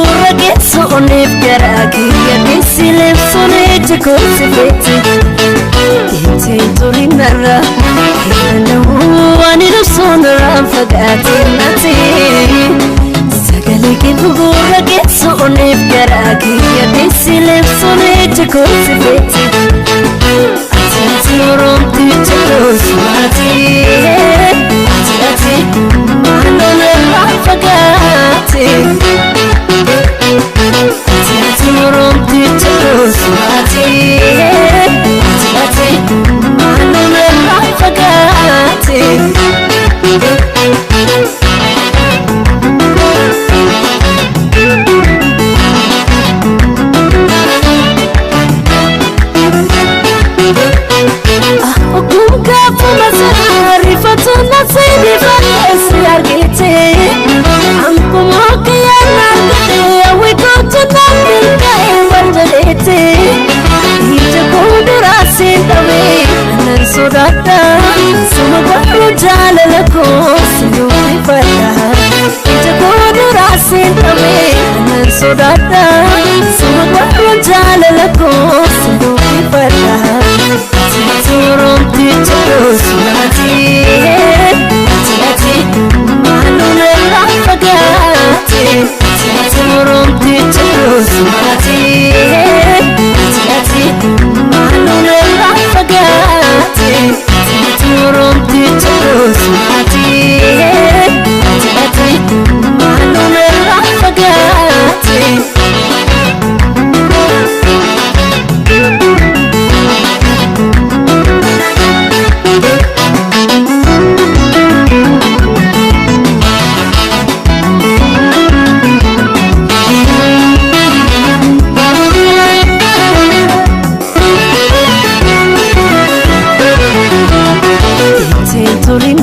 gurra keessa onneef garaa kiyya keessi leebsuun ija kooti feeti. Deemtee toliin narra danda'uu ani ibsuun irraan fagaatee natti. Sagalee keetu gurra keessa onneef garaa kiyya keessi leebsuun ija kooti feeti. Ati ati oromticha koosmaati. Ati ati maaloo irraan fagaate. Ati ati oromticha koosmaati. Ati ati maaloo irraan fagaate. Suma barru jaalala koo sinuufi fadha. Ija koo duraa seentame nan sodaadha. Suma barru jaalala koo sinuufi fadha. Ati ati oromticha koosmaati. Ati ati maaloo narraa fagaate. Ati ati oromticha koosmaati. Ati ati maaloo narraa fagaate. Oromticha koosmaati. Ati ati maaloo narraa fagaate.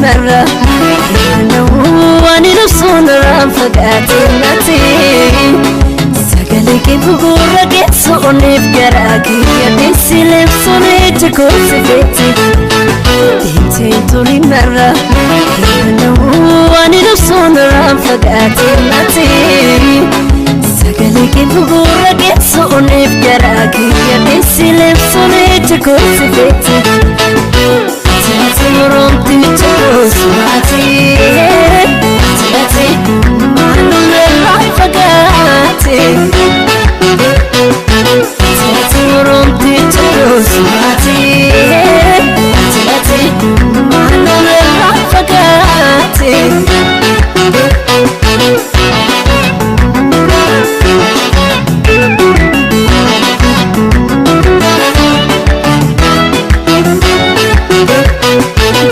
Narra danda'uu ani ibsuun irraan fagaatee natti. Sagalee keetu gurra keessa onneef garaa kiyya keessi leebsuun ija kooti feeti. Deemtee toliin narra danda'uu ani ibsuun irraan fagaatee natti. Sagalee keetu gurra keessa onneef garaa kiyya keessi leebsuun ija kooti feeti. Ati ati oromticha koosmaati. Ati ati maaloo narraa fagaate. Ati ati oromticha koosmaati. Ati ati maaloo narraa fagaate.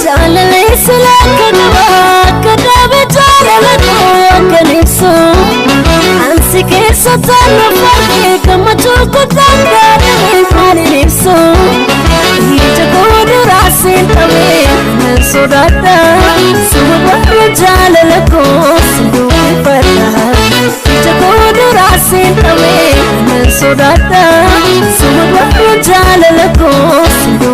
Jaalallee sila akka qabaa akka dhaabe jaalala koo akka ibsu. Ansi keessa taanoo farqee gammachuu kutaan gaadhame maaliin ibsu. Ija koo duraa seentame nan sodaadha. Suma barru jaalala koo sinuufi fadha. Ija koo duraa seentame nan sodaadha. Suma barru jaalala koo sinuufi.